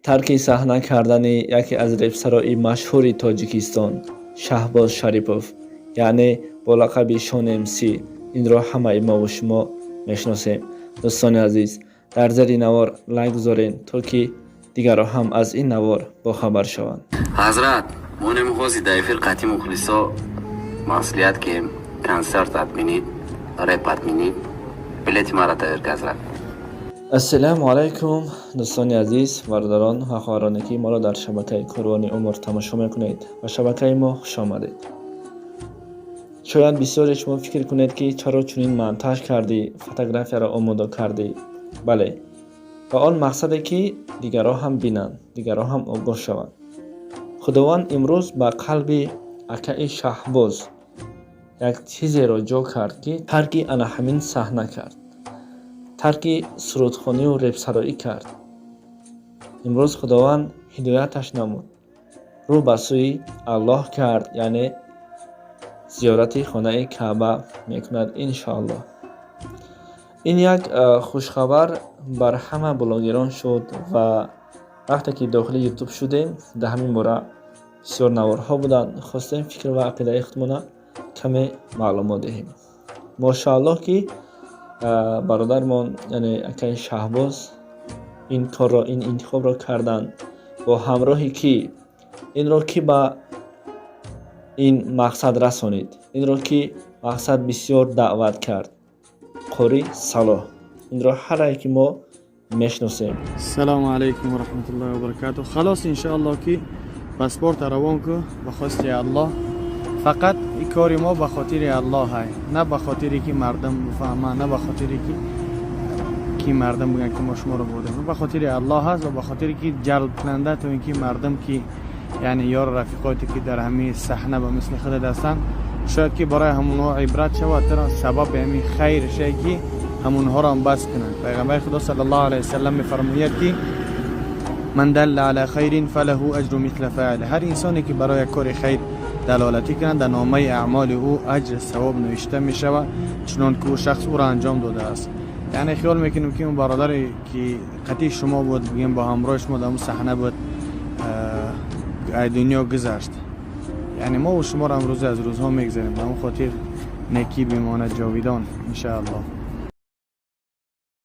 Тарки саҳна кардани яке аз репсарои машҳури Тоҷикистон, Шаҳбоз Шарипов, яъне бо лақаби Шон МС. Инро ҳамаи мову шумо мешиносем. Дӯстони азиз, дар зери навор лайк гузоред, то ки дигарро ҳам аз ин навор бохабар шаванд. Ҳазрат, мо намехости дар эфир қатъи мухлисо маслиҳат, ки консерт отменить, реп отменить, билети мара тайёр ки, ҳазрат. Ассалому алайкум, дӯстони азиз, бародарон ва хоҳароне, ки моро дар шабакаи Корвони Умр тамошо мекунед. Ба шабакаи мо хушомадед. Шояд бисёре шумо фикр кунед, ки чаро чунин монтаж кардӣ, фотографияро омода кардӣ. Бале, ба он мақсаде, ки дигарро ҳам бинанд, дигарро ҳам огоҳ шаванд. Худованд имрӯз ба қалби акаи Шаҳбоз як чизеро ҷо кард, ки тарки ана ҳамин саҳна кард, тарки сурудхонию репсароӣ кард. Имрӯз Худованд ҳидояташ намуд, рӯ ба сӯи Аллоҳ кард, яъне зиёрати хонаи Каъба мекунад, иншоаллоҳ. Ин як хушхабар бар ҳама блогерон шуд ва вақте ки дохили Ютуб шудем, дар ҳамин бора бисёр наворҳо буданд. Хостем фикр ва ақидаи худмона каме маълумот диҳем. Мошоаллоҳ, ки бародармон, яъне акаи Шаҳбоз, ин корро, ин интихобро карданд. Бо ҳамроҳи кӣ? Инро кӣ ба ин мақсад расонид? Инро ки мақсад бисёр даъват кард? Қори Салоҳ. Инро ҳар яке ки мо мешиносем. Салому алайкум ва раҳматуллоҳи ва баракатуҳ. Халос, иншоаллоҳ, ки паспорта равон ку ба хости Аллоҳ. Фақат ин кори мо ба хотири Аллоҳ ҳай, на ба хотире ки мардум бифаҳманд, на ба хотире ки мардум бигӯянд, ки мо шуморо бурдем. Ба хотири Аллоҳ ҳаст ва ба хотире ки ҷалб кунанда, то ин ки мардум, ки яъне ёру рафиқоте, ки дар ҳамин саҳна ба мисли худат ҳастанд, шояд ки барои ҳамонҳо ибрат шавад, сабаби ҳамин хайр ше, ки ҳамонҳоро ҳам бас кунанд. Пайғамбари Худо саллаллоҳу алайҳи васаллам мефармояд, ки من دل على خير فله اجر مثل فاعله. هر انسانی که برای یک کار خیر دلالتی کند، در نامه اعمال او اجر ثواب نوشته می شود، چنان که او شخص او را انجام داده است. یعنی خیال میکنیم که اون برادری که قطعی شما بود، بگیم با همراه شما در اون صحنه بود، دنیا گذشت. یعنی ما و شما را امروز از روزها میگذریم. به اون خاطر نیکی بماند جاویدان انشاءالله.